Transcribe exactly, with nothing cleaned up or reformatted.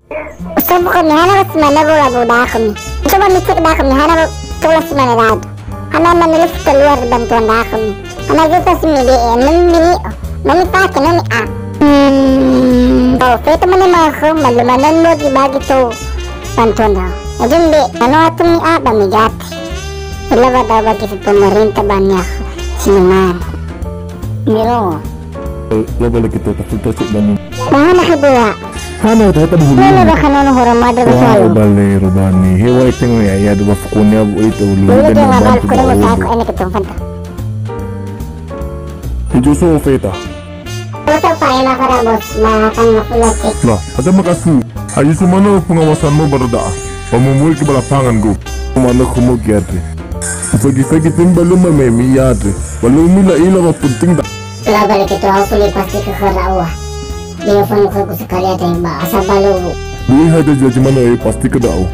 Usofu khömi, hana wa si mane wola bu da'a khömi. Coba micek da'a khömi, hana wa tola si mane da'ö. Hana mane lö si keluar bantuan da'a khömi. Hana göta si mibe'e, mani mini'ö. Mani pake, no mi'a. Hmm, oh, feto mane ma khö, malu mane no gibagi to bantuan da'a. Ejun be, ano atu mi'a ba migati. Ela wa da'a bagi si pemerintah banyak si mane. Miro. Lo balik itu, tapi itu cek dan Bahana kedua. Hana itu, itu dulu. Lele bakanono hora madre Wah, betul. Bale robani. Hewa itu ya, ya, dua fukunya bu itu. Lele dia ngabal kuda mau saya ini ke tempat. Itu so feta. Foto pae ma pada bos, makan ma pula cek. Nah, ada makasih. Ayo semana pengawasanmu berada. Pemumul ke balapangan go. Mana kamu giat. Fagi-fagi tim balum memi yadre. Balum ila ila wa penting da. Telah balik itu aku lihat pasti ke kerawa. Dia phone ke ku sekali ada yang bahasa balu. Lihat aja gimana ya pasti ke da'ö.